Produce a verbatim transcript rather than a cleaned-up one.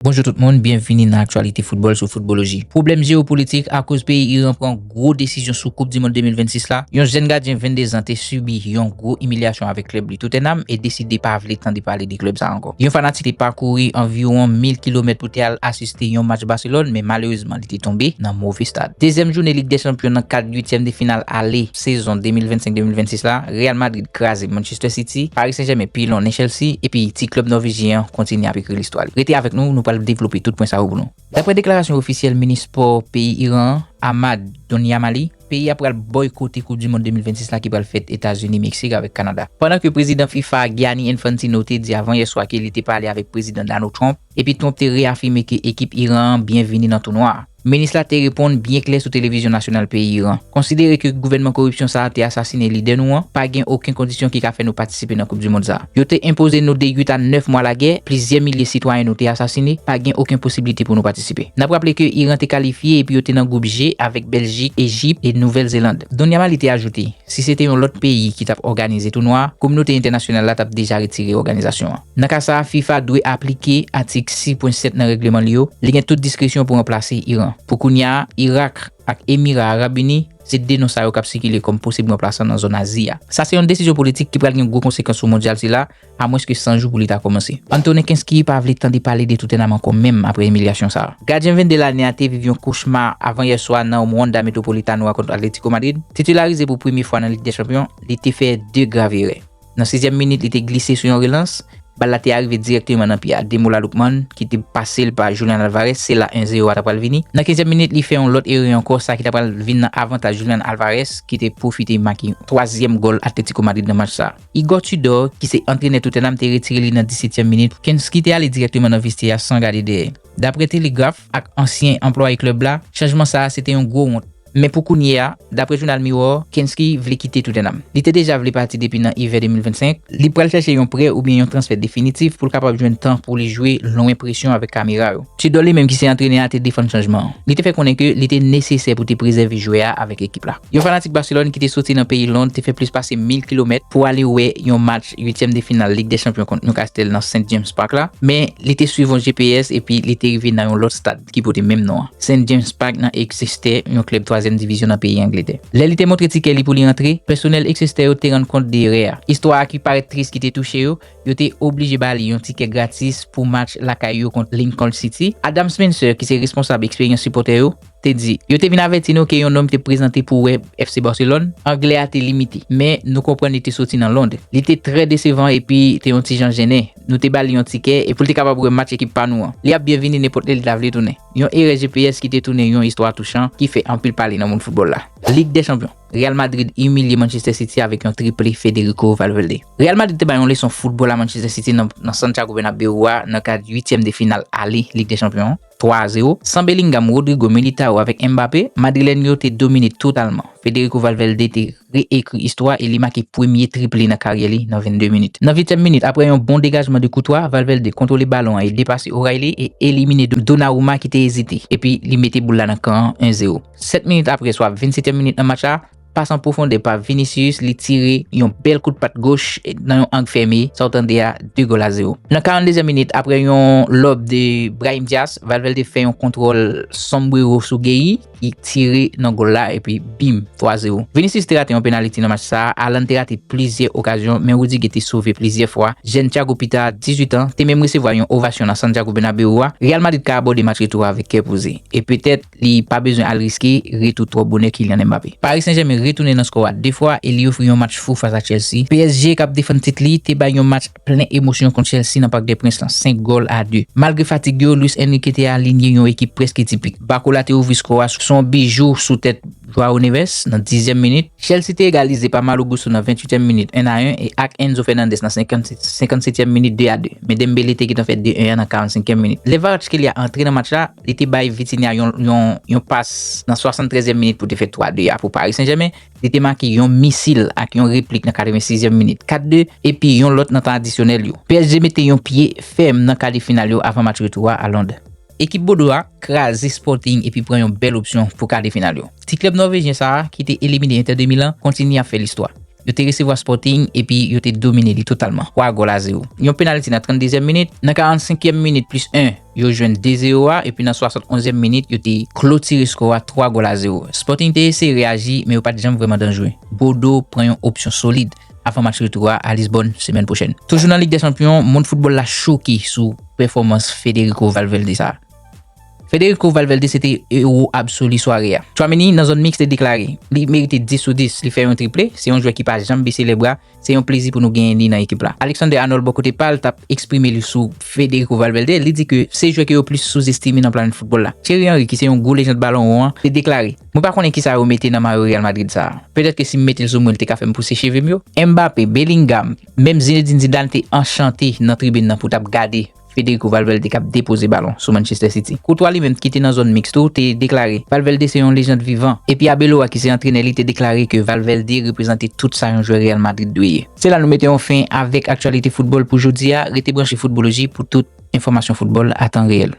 Bonjou tout moun, byenvini nan aktyalite foutbòl sou Foutboloji. Pwoblèm jeyopolitik akoz peyi Iran pran gwo desizyon sou Koup di Mond de mil vennsis la. Yon jèn gadyen vennde zan te sibi yon gwo imilyasyon avèk klèb li Tottenham e deside pa vle tande pale de klèb sa ankò. Yon fanatik te pakouri anviwon mil kilomèt pou te al asiste yon match Barcelone, men malerezman li te tonbe nan move stad. Dezyèm jounen Lig dè Chanpyon nan kad uityèm de final ale sezon de mil vennsenk de mil vennsis la, Real Madrid kraze Manchester City, Paris Saint-Germain pilon nan Chelsea, epi ti klèb nòvejyen an kontinye ap ekri listwa li. Rete avèk nou, nou pral devlope tout pwen sa yo pou nou. Daprè deklarasyon ofisyèl minis spò peyi Iran an, Ahmad Doniamali, peyi a pral bòykote Koup di Mond de mil vennsis la ki pral fèt Etazini, Meksik avèk Kanada. Pandan ke prezidan fifa Gianni Infantino te di avan yè swa ke li te pale avèk prezidan Donald Trump, epi Trump te reyafime ke ekip Iran an byenvini nan tounwa a. Minis la te reponn byen klè sou televizyon nasyonal peyi Iran. Konsidere ke gouvènman koripsyon sa a te asasinen lidè nou an, pa gen okenn kondisyon ki ka fè nou patisipe nan Koup di Mond sa a. Yo te enpoze nou de uit a nèf mwa lagè, plizyè milye sitwayen nou te asasinen, pa gen okenn posiblite pou nou patisipe. N ap raple ke Iran te kalifye epi yo te nan gwoup G avèk Bèljik, Ejip e Nouvèl Zeland. Doniamali te ajoute, si se te yon lòt peyi ki t ap òganize tounwa a, kominote entènasyonal la t ap deja retire òganizasyon an. Nan ka sa a, fifa dwe aplike atik sis pwen sèt nan règleman li yo, li gen tout diskresyon pou ranplase Iran. Pou kounye a, Irak ak Emira Arab Ini se de non sa yo k ap sikile kòm posib ranplasan nan zòn Azi a. Sa se yon desizyon politik ki pral gen gwo konsekans sou mondyal sila, a mwens ke san jou pou li ta kòmanse. Anthony Kinski pa vle tande pale de Tottenham ankò menm apre imilyasyon sa a. Gadyen vennde lane a te viv yon kochma avan yè swa nan Wanda Metropolitano a kont Atletico Madrid. Titilarize pou premye fwa nan Lig dè Chanpyon, li te fè de grav erè. Nan sizyèm minit, li te glise sou yon relans. Bal la te arive dirèkteman nan pye a Ademola Lookman, ki te pase l pa Julian Alvarez, se la en zewo a ta pral vini. Nan kenzyèm minit, li fè yon lòt erè ankò, sa ki ta pral vin nan avantaj Julian Alvarez, ki te pwofite make twazyèm gòl Atletico Madrid nan match sa a. Igor Tudor, ki se antrenè Tottenham, te retire li nan disetyèm minit. Kinski te ale dirèkteman nan vestyè a san gade dèyè. Daprè Telegraph ak ansyen anplwaye klèb la, chanjman sa a se te yon gwo wont. Men pou kounye a, daprè jounal Mirror, Kinski vle kite Tottenham. Li te deja vle pati depi nan ivè de mil vennsenk. Li pral chèche yon prè oubyen yon transfè definitif pou l kapab jwenn tan pou li jwe lwen presyon avèk kamera yo. Tudor li menm ki se antrenè a te defann chanjman an. Li te fè konnen ke li te nesesè pou te prezève jwè a avèk ekip la. Yon fanatik Barcelone ki te soti nan peyi Lond te fè plis pase mil kilomèt pou ale wè yon match uityèm de final Lig dè Chanpyon kont Newcastle nan Saint James Park la, men li te swiv yon G P S epi li te rive nan yon lòt stad ki pote menm non an, Saint James Park nan Exeter, yon klèb twazyèm divizyon nan peyi Angletè. Lè li te montre tikè li pou li antre, pèsonèl Exeter yo te rann kont de erè a. Istwa a ki parèt tris ki te touche yo, yo te oblije ba li yon tikè gratis pou match lakay yo kont Lincoln City. Adam Spencer, ki se responsab eksperyans sipòtè yo, te di, yo te vin avèti nou ke yon nonm te prezante pou wè F C Barcelone, anglè a te limite, men nou konprann li te soti nan Lond. Li te trè desevan epi te yon ti jan jennen. Nou te ba li yon tikè e pou l te kapab wè match ekip pa nou an. Li ap byenvini nenpòt lè li ta vle tounen. Yon erè G P S ki te tounen yon istwa touchan ki fè anpil pale nan mond foutbòl la. Lig dè Chanpyon. Real Madrid imilye Manchester City avèk yon triple Federico Valverde. Real Madrid te bay yon leson foutbòl a Manchester City nan, nan Santiago Bernabéu a nan kad uityèm de final ale Lig dè Chanpyon an, twa a zewo. San Bellingham, Rodrygo, Militao avèk Mbappé, Madrilèn yo te domine totalman. Federico Valverde te reekri istwa e li make premye triple nan karyè li nan vennde minit. Nan uityèm minit, apre yon bon degajman de Courtois, Valverde kontwole balon an e depase O'Reilly e elimine Donnarumma ki te ezite, epi li mete boul la nan kan an, en zewo. Sèt minit apre, swa vennsetyèm minit nan match la, pas an pwofondè pa Vinicius, li tire yon bèl kout pat goch nan yon ang fèmen, sa w tande a, de gòl a zewo. Nan karanndezyèm minit, apre yon lòb de Brahim Diaz, Valverde fè yon kontwòl sombrero sou Gueye, ki tire nan gòl la, epi bim, twa zewo. Vinicius te rate yon penaliti nan match sa a, Haaland te rate plizyè okazyon, men Rudiger te sove plizyè fwa. Jèn Thiago Pita, dizuit an, te menm resevwa yon ovasyon nan Santiago Bernabéu a. Real Madrid ka abòde match retou a avèk kè poze, e petèt li pa bezwen al riske retou twòp bonè Kylian Mbappé. Paris Saint-Germain retounen nan skò a de fwa e li ofri yon match fou fas a Chelsea. P S G k ap defann tit li te bay yon match plen emosyon kont Chelsea nan Parc des Princes lan, senk gòl a de. Malgre fatig yo, Luis Enrique te alinye yon ekip prèske tipik. Barcola te ouvri skò a sou yon bijou sou tèt Joao Neves nan dizyèm minit. Chelsea te egalize pa Malo Gusto nan venntuityèm minit, en a en, e ak Enzo Fernandez nan senkannsetyèm minit, de a de. Men Dembélé te gentan fè de en an nan karannsenkyèm minit. Lè Kvaratskhelia antre nan match la, li te bay Vitinha yon, yon, yon pas nan swasanntrèzyèm minit pou te fè twa de a pou Paris Saint-Germain. Li te make yon misil ak yon replik nan katrevensizyèm minit, kat de, epi yon lòt nan tan adisyonèl yo. P S G mete yon pye fèm nan kade final yo avan match retou a a Lond. Ekip Bodo a kraze Sporting epi pran yon bèl opsyon pou kade final yo. Ti klèb nòvejyen sa a, ki te elimine Inter de Milan, kontinye ap fè listwa. Yo te resevwa Sporting epi yo te domine li totalman, twa gòl a zewo. Yon penalti nan tranndezyèm minit, nan karannsenkyèm minit plis en, yo jwenn de zewo a, epi nan swasantonzyèm minit, yo te klotire skò a twa gòl a zewo. Sporting te eseye reyaji, men yo pa t janm vrèman danjre. Bordeaux pran yon opsyon solid avan match retou a a Lisbonn semèn pwochèn. Toujou nan Lig dè Chanpyon, mond foutbòl la choke sou pèfòmans Federico Valverde sa a. Federico Valverde se te ewo absoli sware a. Tchouaméni nan zòn miks te deklare li merite dis sou dis, li fè yon triple, se yon jwè ki pa janm bese lèbra, se yon plezi pou nou genyen li nan ekip la. Alexander Arnold bò kote pa l t ap eksprime li sou Federico Valverde, li di ke se jwè ke yo plis souzestime nan planèt foutbòl la. Thierry Henry ki se yon gwo lejand balon won an te deklare, mwen pa konnen kisa yo mete nan mayo Real Madrid sa a. Petèt ke si m mete l sou mwen, l te ka fè m pouse cheve m yo. Mbappé, Bellingham, menm Zinedine Zidane te anchante nan tribin nan pou t ap gade Federico Valverde k ap depoze balon sou Manchester City. Courtois li menm ki te nan zòn miks tou te deklare Valverde se yon lejand vivan. Epi Arbeloa ki se antrenè li te deklare ke Valverde reprezante tout sa yon jwè Real Madrid dwe ye. Se la nou mete yon fen avèk aktyalite foutbòl pou jodi a. Rete branche Foutboloji pou tout enfòmasyon foutbòl a tan reyèl.